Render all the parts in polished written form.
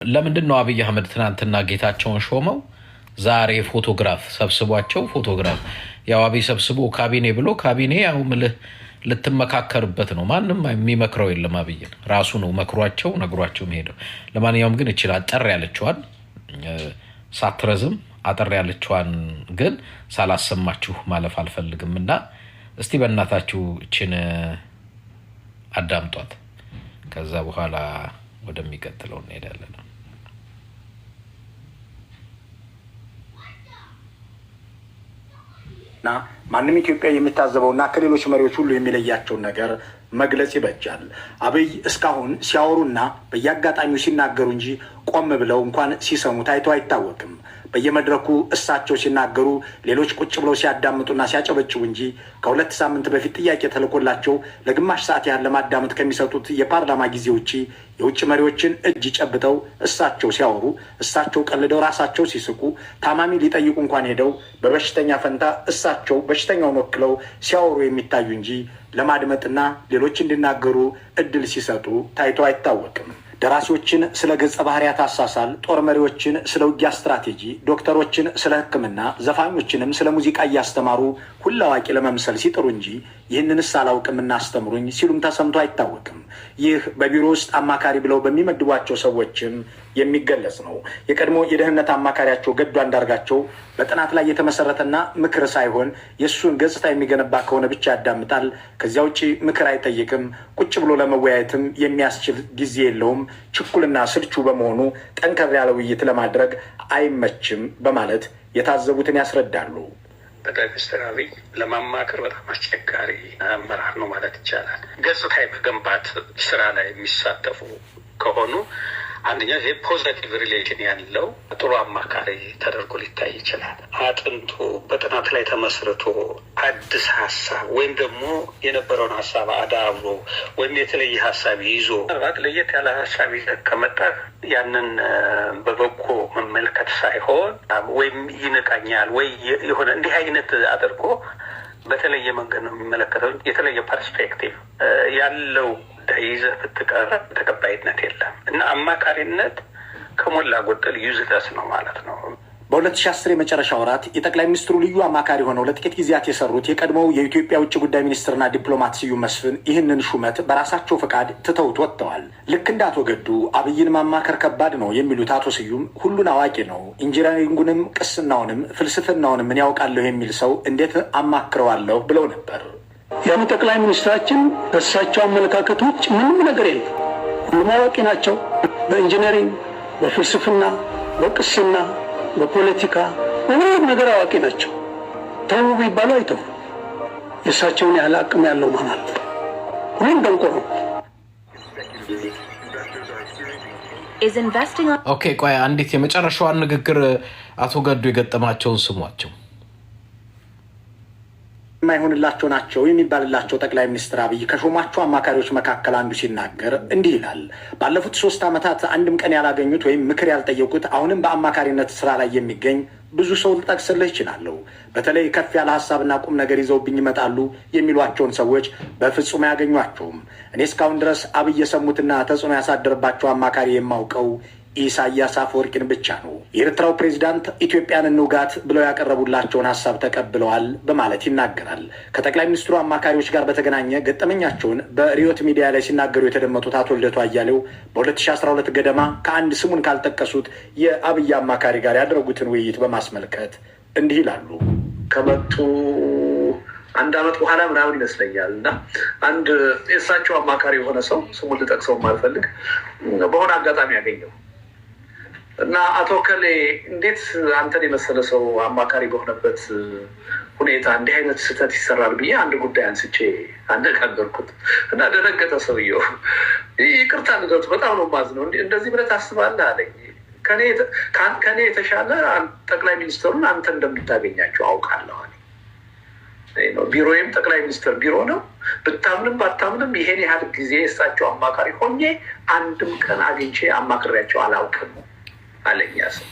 ለምንድን ነው አብይ አህመድ ትናንትና ጌታቸውን ሾመው ዛሬ ፎቶግራፍ ሰብስቧቸው ፎቶግራፍ? ያው አብይ ሰብስቦ ካቢኔ ብሎ ካቢኔ ያው ምልህ ልትመካከርበት ነው። ማንም የሚመክረው የለም። አብይን ራሱ ነው መክሯቸው ነግሯቸው ሄደው። ለማንኛውም ግን ይችላል አጠር ያለችዋን፣ ሳትረዝም አጠር ያለችዋን ግን ሳላሰማችሁ ማለፍ አልፈልግም እና እስቲ በእናታችሁ እችን አዳምጧት። ከዛ በኋላ ወደሚቀጥለው እንሄዳለን። እና ማንም ኢትዮጵያ የሚታዘበውና ከሌሎች መሪዎች ሁሉ የሚለያቸውን ነገር መግለጽ ይበጃል። አብይ እስካሁን ሲያወሩና በየአጋጣሚው ሲናገሩ እንጂ ቆም ብለው እንኳን ሲሰሙ ታይቶ አይታወቅም። በየመድረኩ እሳቸው ሲናገሩ ሌሎች ቁጭ ብለው ሲያዳምጡና ሲያጨበጭቡ እንጂ ከ2 ሳምንት በፊት ጥያቄ ተልኮላቸው ለግማሽ ሰዓት ያህል ለማዳመጥ ከሚሰጡት የፓርላማ ጊዜ ውጪ የውጭ መሪዎችን እጅ ጨብጠው እሳቸው ሲያወሩ፣ እሳቸው ቀልደው ራሳቸው ሲስቁ፣ ታማሚ ሊጠይቁ እንኳን ሄደው በበሽተኛ ፈንታ እሳቸው በሽተኛውን ወክለው ሲያወሩ የሚታዩ እንጂ ለማድመጥና ሌሎች እንዲናገሩ እድል ሲሰጡ ታይቶ አይታወቅም። ደራሲዎችን ስለ ገጸ ባህሪያት አሳሳል፣ ጦር መሪዎችን ስለ ውጊያ ስትራቴጂ፣ ዶክተሮችን ስለ ሕክምና፣ ዘፋኞችንም ስለ ሙዚቃ እያስተማሩ ሁሉ አዋቂ ለመምሰል ሲጥሩ እንጂ ይህንንስ አላውቅም እናስተምሩኝ ሲሉም ተሰምቶ አይታወቅም። ይህ በቢሮ ውስጥ አማካሪ ብለው በሚመድቧቸው ሰዎችም የሚገለጽ ነው። የቀድሞ የደህንነት አማካሪያቸው ገዱ አንዳርጋቸው በጥናት ላይ የተመሰረተና ምክር ሳይሆን የእሱን ገጽታ የሚገነባ ከሆነ ብቻ ያዳምጣል። ከዚያ ውጭ ምክር አይጠይቅም። ቁጭ ብሎ ለመወያየትም የሚያስችል ጊዜ የለውም። ችኩልና ስልቹ በመሆኑ ጠንከር ያለ ውይይት ለማድረግ አይመችም በማለት የታዘቡትን ያስረዳሉ። ጠቅላይ ሚኒስትር አብይ ለማማከር በጣም አስቸጋሪ አመራር ነው ማለት ይቻላል። ገጽታ የመገንባት ስራ ላይ የሚሳተፉ ከሆኑ አንደኛ ይሄ positive relation ያለው ጥሩ አማካሪ ተደርጎ ሊታይ ይችላል። አጥንቶ በጥናት ላይ ተመስርቶ አዲስ ሀሳብ ወይም ደግሞ የነበረውን ሀሳብ አዳብሮ ወይም የተለየ ሀሳብ ይዞ፣ ምናልባት ለየት ያለ ሀሳብ ይዘህ ከመጣህ ያንን በበጎ መመልከት ሳይሆን ወይም ይንቃኛል ወይ የሆነ እንዲህ አይነት አድርጎ በተለየ መንገድ ነው የሚመለከተው። የተለየ perspective ያለው ጉዳይ ይዘህ ብትቀርብ ተቀባይነት የለም እና አማካሪነት ከሞላ ጎደል useless ነው ማለት ነው። በ2010 የመጨረሻ ወራት የጠቅላይ ሚኒስትሩ ልዩ አማካሪ ሆነው ለጥቂት ጊዜያት የሰሩት የቀድሞው የኢትዮጵያ ውጭ ጉዳይ ሚኒስትርና ዲፕሎማት ስዩም መስፍን ይህንን ሹመት በራሳቸው ፈቃድ ትተውት ወጥተዋል። ልክ እንደ አቶ ገዱ አብይን ማማከር ከባድ ነው የሚሉት አቶ ስዩም ሁሉን አዋቂ ነው፣ ኢንጂነሪንጉንም፣ ቅስናውንም፣ ፍልስፍናውንም እኔ ያውቃለሁ የሚል ሰው እንዴት አማክረዋለሁ ብለው ነበር። ያኑ ጠቅላይ ሚኒስትራችን ከእሳቸው አመለካከት ውጭ ምንም ነገር የለም። ሁሉም አዋቂ ናቸው። በ engineering፣ በፍልስፍና፣ በቅስና፣ በፖለቲካ፣ በሁሉም ነገር አዋቂ ናቸው። ተዉ ቢባሉ አይተው። የእሳቸውን ያህል አቅም ያለው ማን አለ? ሁሉም ደንቆሮ። Is investing on Okay፣ ቆይ አንዲት የመጨረሻዋን ንግግር አቶ ገዱ የገጠማቸውን ስሟቸው። የማይሆንላቸው ናቸው የሚባልላቸው ጠቅላይ ሚኒስትር አብይ ከሾሟቸው አማካሪዎች መካከል አንዱ ሲናገር እንዲህ ይላል። ባለፉት 3 ዓመታት አንድም ቀን ያላገኙት ወይም ምክር ያልጠየቁት አሁንም በአማካሪነት ስራ ላይ የሚገኝ ብዙ ሰው ልጠቅስልህ እችላለሁ። በተለይ ከፍ ያለ ሀሳብና ቁም ነገር ይዘውብኝ ይመጣሉ የሚሏቸውን ሰዎች በፍጹም አያገኟቸውም። እኔ እስካሁን ድረስ አብይ የሰሙትና ተጽዕኖ ያሳደረባቸው አማካሪ የማውቀው ኢሳያስ አፈወርቂን ብቻ ነው። የኤርትራው ፕሬዚዳንት ኢትዮጵያን እንውጋት ብለው ያቀረቡላቸውን ሀሳብ ተቀብለዋል በማለት ይናገራል። ከጠቅላይ ሚኒስትሩ አማካሪዎች ጋር በተገናኘ ገጠመኛቸውን በሪዮት ሚዲያ ላይ ሲናገሩ የተደመጡት አቶ ልደቱ አያሌው በ2012 ገደማ ከአንድ ስሙን ካልጠቀሱት የአብይ አማካሪ ጋር ያደረጉትን ውይይት በማስመልከት እንዲህ ይላሉ። ከመጡ አንድ ዓመት በኋላ ምናምን ይመስለኛል እና አንድ የእሳቸው አማካሪ የሆነ ሰው፣ ስሙን ልጠቅሰው የማልፈልግ፣ በሆነ አጋጣሚ ያገኘው እና አቶ ከሌ እንዴት አንተን የመሰለ ሰው አማካሪ በሆነበት ሁኔታ እንዲህ አይነት ስህተት ይሰራል ብዬ አንድ ጉዳይ አንስቼ አነጋገርኩት እና ደነገጠ ሰውየው። ይቅርታ ልደቱ፣ በጣም ነው የማዝነው። እንደዚህ ብለህ ታስባለህ አለኝ። ከኔ የተሻለ ጠቅላይ ሚኒስትሩን አንተ እንደምታገኛቸው አውቃለሁ አለኝ። ቢሮዬም ጠቅላይ ሚኒስትር ቢሮ ነው። ብታምንም ባታምንም ይሄን ያህል ጊዜ የእሳቸው አማካሪ ሆኜ አንድም ቀን አግኝቼ አማክሬያቸው አላውቅም አለኝ ያ ሰው።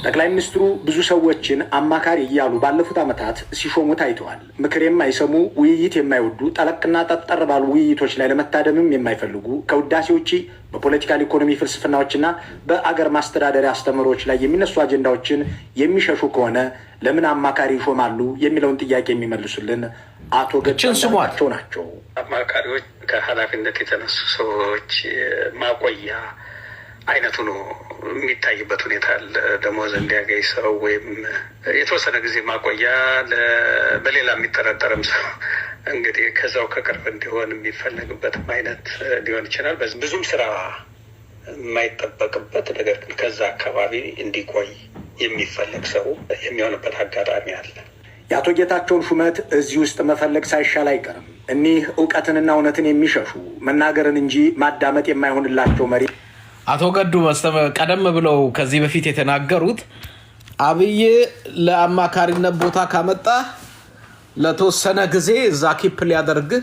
ጠቅላይ ሚኒስትሩ ብዙ ሰዎችን አማካሪ እያሉ ባለፉት ዓመታት ሲሾሙ ታይተዋል። ምክር የማይሰሙ፣ ውይይት የማይወዱ፣ ጠለቅና ጠጠር ባሉ ውይይቶች ላይ ለመታደምም የማይፈልጉ፣ ከውዳሴ ውጪ በ political economy ፍልስፍናዎችና በአገር ማስተዳደሪያ አስተምህሮች ላይ የሚነሱ አጀንዳዎችን የሚሸሹ ከሆነ ለምን አማካሪ ይሾማሉ የሚለውን ጥያቄ የሚመልሱልን አቶ ገዱ እችን ስሟት። አንዳርጋቸው ናቸው። አማካሪዎች ከኃላፊነት የተነሱ ሰዎች ማቆያ አይነቱ ነው የሚታይበት ሁኔታ አለ። ደሞዝ እንዲያገኝ ሰው ወይም የተወሰነ ጊዜ ማቆያ፣ በሌላ የሚጠረጠርም ሰው እንግዲህ ከዛው ከቅርብ እንዲሆን የሚፈለግበትም አይነት ሊሆን ይችላል። ብዙም ስራ የማይጠበቅበት ነገር ግን ከዛ አካባቢ እንዲቆይ የሚፈለግ ሰው የሚሆንበት አጋጣሚ አለ። የአቶ ጌታቸውን ሹመት እዚህ ውስጥ መፈለግ ሳይሻል አይቀርም። እኒህ እውቀትንና እውነትን የሚሸሹ፣ መናገርን እንጂ ማዳመጥ የማይሆንላቸው መሪ አቶ ገዱ ቀደም ብለው ከዚህ በፊት የተናገሩት አብይ ለአማካሪነት ቦታ ካመጣ ለተወሰነ ጊዜ እዛ keep ሊያደርግህ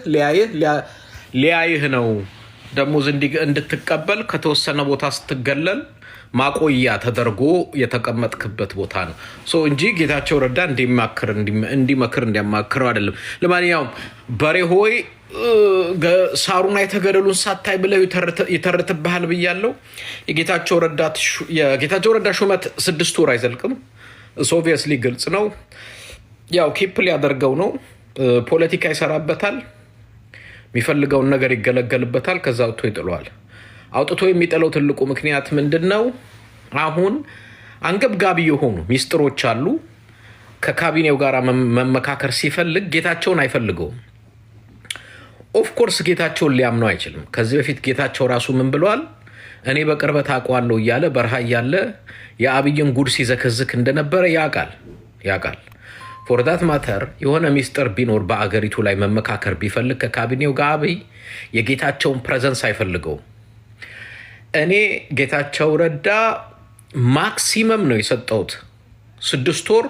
ሊያይህ ነው። ደሞዝ እንድትቀበል ከተወሰነ ቦታ ስትገለል ማቆያ ተደርጎ የተቀመጥክበት ቦታ ነው so እንጂ ጌታቸው ረዳ እንዲማክር እንዲመክር እንዲያማክረው አይደለም። ለማንኛውም በሬ ሆይ ሳሩን አይተህ ገደሉን ሳታይ ብለው ይተርትብሃል ብያለው። የጌታቸው ረዳ ሹመት 6 ወር አይዘልቅም። Obviously ግልጽ ነው። ያው keep ሊያደርገው ነው። ፖለቲካ ይሰራበታል። የሚፈልገውን ነገር ይገለገልበታል። ከዛ አውጥቶ ይጥለዋል። አውጥቶ የሚጥለው ትልቁ ምክንያት ምንድን ነው? አሁን አንገብጋቢ የሆኑ ሚስጥሮች አሉ። ከካቢኔው ጋር መመካከር ሲፈልግ ጌታቸውን አይፈልገውም። Of course ጌታቸውን ሊያምነው አይችልም። ከዚህ በፊት ጌታቸው ራሱ ምን ብለዋል? እኔ በቅርበት አውቀዋለሁ እያለ በረሃ እያለ የአብይን ጉድ ሲዘከዝክ እንደነበረ ያውቃል ያውቃል። For that matter የሆነ ሚስጥር ቢኖር በአገሪቱ ላይ መመካከር ቢፈልግ ከካቢኔው ጋር አብይ የጌታቸውን presence አይፈልገውም። እኔ ጌታቸው ረዳ maximum ነው የሰጠሁት 6 ወር፣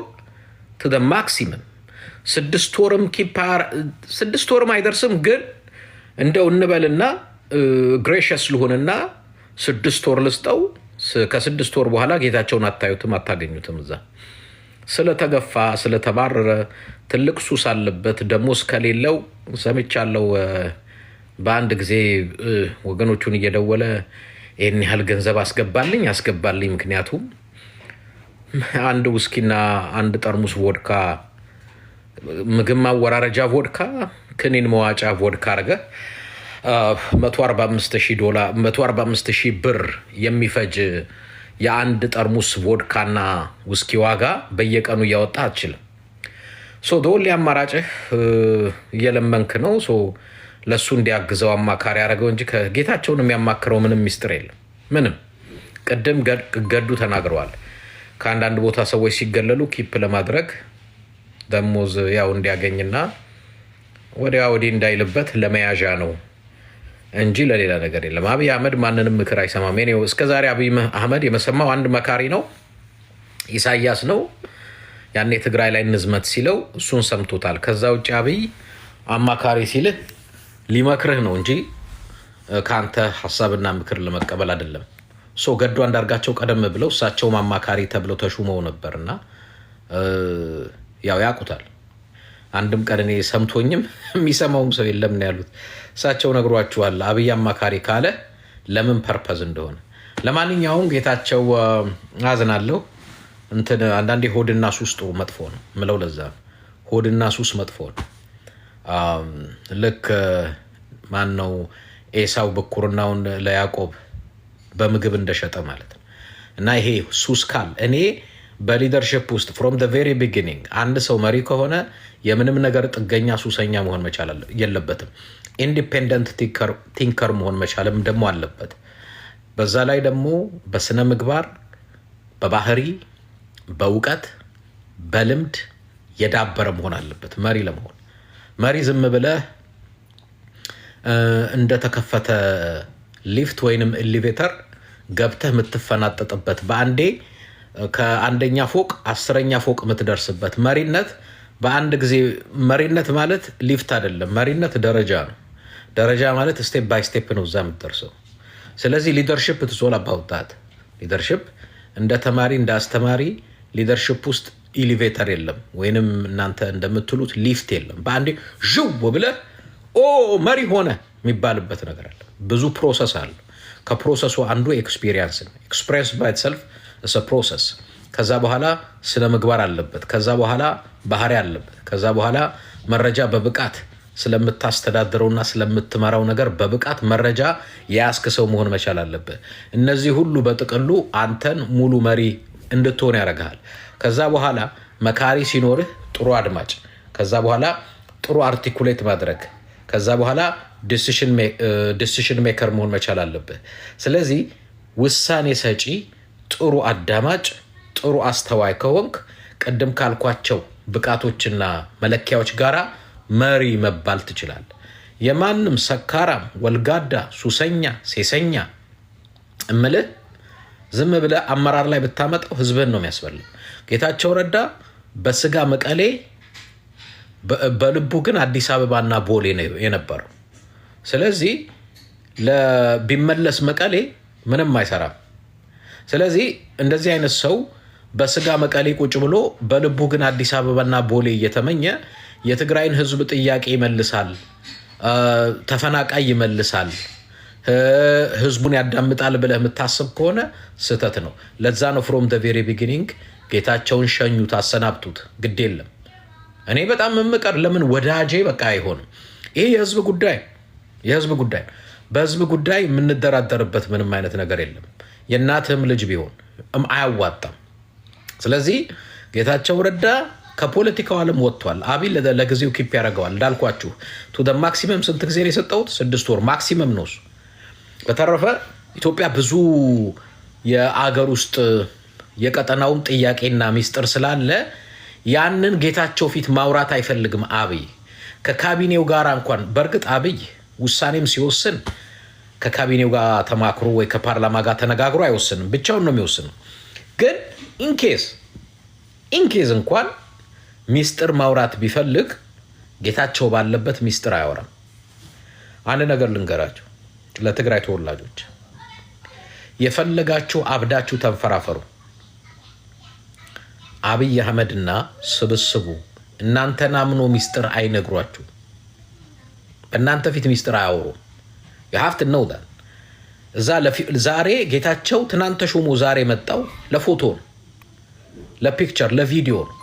to the maximum 6 ወርም 6 ወርም አይደርስም። ግን እንደው እንበልና gracious ልሁንና 6 ወር ልስጠው። ከ6 ወር በኋላ ጌታቸውን አታዩትም፣ አታገኙትም። እዛ ስለተገፋ ስለተባረረ ትልቅ ሱስ አለበት። ደሞዝ ከሌለው ሰምቻለሁ። በአንድ ጊዜ ወገኖቹን እየደወለ ይህን ያህል ገንዘብ አስገባልኝ አስገባልኝ። ምክንያቱም አንድ ውስኪና አንድ ጠርሙስ ቮድካ፣ ምግብ ማወራረጃ ቮድካ፣ ክኒን መዋጫ ቮድካ አድርገህ 145 ሺህ ዶላር፣ 145 ሺህ ብር የሚፈጅ የአንድ ጠርሙስ ቮድካና ውስኪ ዋጋ በየቀኑ እያወጣ አትችልም። So the only አማራጭህ እየለመንክ ነው። So ለእሱ እንዲያግዘው አማካሪ ያደረገው እንጂ ከጌታቸውን የሚያማክረው ምንም ሚስጥር የለም። ምንም። ቅድም ገዱ ተናግረዋል። ከአንዳንድ ቦታ ሰዎች ሲገለሉ keep ለማድረግ ደሞዝ ያው እንዲያገኝና ወዲያ ወዲህ እንዳይልበት ለመያዣ ነው እንጂ ለሌላ ነገር የለም። አብይ አህመድ ማንንም ምክር አይሰማም። እስከ ዛሬ አብይ አህመድ የመሰማው አንድ መካሪ ነው፣ ኢሳያስ ነው። ያኔ ትግራይ ላይ እንዝመት ሲለው እሱን ሰምቶታል። ከዛ ውጭ አብይ አማካሪ ሲልህ ሊመክርህ ነው እንጂ ከአንተ ሀሳብና ምክር ለመቀበል አይደለም። So ገዱ አንዳርጋቸው ቀደም ብለው እሳቸውም አማካሪ ተብለው ተሹመው ነበር እና ያው ያውቁታል። አንድም ቀን እኔ ሰምቶኝም የሚሰማውም ሰው የለም ነው ያሉት። እሳቸው ነግሯችኋል። አብይ አማካሪ ካለ ለምን purpose እንደሆነ። ለማንኛውም ጌታቸው አዝናለሁ። እንትን አንዳንዴ ሆድና ሱስ ጥሩ መጥፎ ነው ምለው ለዛ ነው። ሆድና ሱስ መጥፎ ነው። ልክ ማን ነው ኤሳው ብኩርናውን ለያዕቆብ በምግብ እንደሸጠ ማለት ነው። እና ይሄ ሱስ ካል እኔ በ leadership ውስጥ from the very beginning አንድ ሰው መሪ ከሆነ የምንም ነገር ጥገኛ ሱሰኛ መሆን መቻል የለበትም። Independent thinker መሆን መቻልም ደግሞ አለበት። በዛ ላይ ደግሞ በስነ ምግባር፣ በባህሪ፣ በእውቀት፣ በልምድ የዳበረ መሆን አለበት መሪ ለመሆን። መሪ ዝም ብለህ እንደተከፈተ ሊፍት ወይንም elevator ገብተህ የምትፈናጠጥበት፣ በአንዴ ከአንደኛ ፎቅ 10ኛ ፎቅ የምትደርስበት መሪነት በአንድ ጊዜ መሪነት ማለት ሊፍት አይደለም። መሪነት ደረጃ ነው። ደረጃ ማለት step by step ነው እዛ የምትደርሰው። ስለዚህ leadership it's all about that። Leadership እንደ ተማሪ እንደ አስተማሪ leadership ውስጥ elevator የለም፣ ወይንም እናንተ እንደምትሉት ሊፍት የለም። በአንዴ ዥው ብለህ ኦ መሪ ሆነ የሚባልበት ነገር አለ። ብዙ process አለ። ከ process ኡ አንዱ experience ነው። Experience by itself is a process። ከዛ በኋላ ስነ ምግባር አለበት። ከዛ በኋላ ባህሪ አለበት። ከዛ በኋላ መረጃ በብቃት ስለምታስተዳድረውና ስለምትመራው ነገር በብቃት መረጃ የያዝክ ሰው መሆን መቻል አለብህ። እነዚህ ሁሉ በጥቅሉ አንተን ሙሉ መሪ እንድትሆን ያደርግሃል። ከዛ በኋላ መካሪ ሲኖርህ ጥሩ አድማጭ፣ ከዛ በኋላ ጥሩ articulate ማድረግ፣ ከዛ በኋላ decision maker መሆን መቻል አለብህ። ስለዚህ ውሳኔ ሰጪ፣ ጥሩ አዳማጭ፣ ጥሩ አስተዋይ ከሆንክ ቅድም ካልኳቸው ብቃቶችና መለኪያዎች ጋራ መሪ መባል ትችላለህ። የማንም ሰካራም፣ ወልጋዳ፣ ሱሰኛ፣ ሴሰኛ እምልህ ዝም ብለህ አመራር ላይ ብታመጣው ህዝብህን ነው የሚያስበላው። ጌታቸው ረዳ በስጋ መቀሌ፣ በልቡ ግን አዲስ አበባና ቦሌ ነው የነበረው። ስለዚህ ቢመለስ መቀሌ ምንም አይሰራም። ስለዚህ እንደዚህ አይነት ሰው በስጋ መቀሌ ቁጭ ብሎ በልቡ ግን አዲስ አበባና ቦሌ እየተመኘ የትግራይን ህዝብ ጥያቄ ይመልሳል፣ ተፈናቃይ ይመልሳል፣ ህዝቡን ያዳምጣል ብለህ የምታስብ ከሆነ ስህተት ነው። ለዛ ነው from the very beginning ጌታቸውን ሸኙት፣ አሰናብቱት። ግድ የለም፣ እኔ በጣም የምቀር ለምን ወዳጄ በቃ አይሆንም። ይሄ የህዝብ ጉዳይ የህዝብ ጉዳይ፣ በህዝብ ጉዳይ የምንደራደርበት ምንም አይነት ነገር የለም። የእናትህም ልጅ ቢሆን አያዋጣም። ስለዚህ ጌታቸው ረዳ ከፖለቲካው ዓለም ወጥቷል። አብይ ለጊዜው keep ያደርገዋል። እንዳልኳችሁ to the maximum ስንት ጊዜ ነው የሰጠሁት? 6 ወር maximum ነው እሱ። በተረፈ ኢትዮጵያ ብዙ የአገር ውስጥ የቀጠናውም ጥያቄና ሚስጥር ስላለ ያንን ጌታቸው ፊት ማውራት አይፈልግም አብይ። ከካቢኔው ጋር እንኳን፣ በእርግጥ አብይ ውሳኔም ሲወስን ከካቢኔው ጋር ተማክሮ ወይ ከፓርላማ ጋር ተነጋግሮ አይወስንም፣ ብቻውን ነው የሚወስነው። ግን in case እንኳን ሚስጥር ማውራት ቢፈልግ ጌታቸው ባለበት ሚስጥር አያወራም። አንድ ነገር ልንገራችሁ ለትግራይ ተወላጆች፣ የፈለጋችሁ አብዳችሁ ተንፈራፈሩ። አብይ አህመድና ስብስቡ እናንተን አምኖ ሚስጥር አይነግሯችሁ። በእናንተ ፊት ሚስጥር አያወሩም። You have to know that። እዛ ዛሬ ጌታቸው ትናንት ተሾሞ ዛሬ መጣው ለፎቶ ነው፣ ለ picture፣ ለቪዲዮ ነው።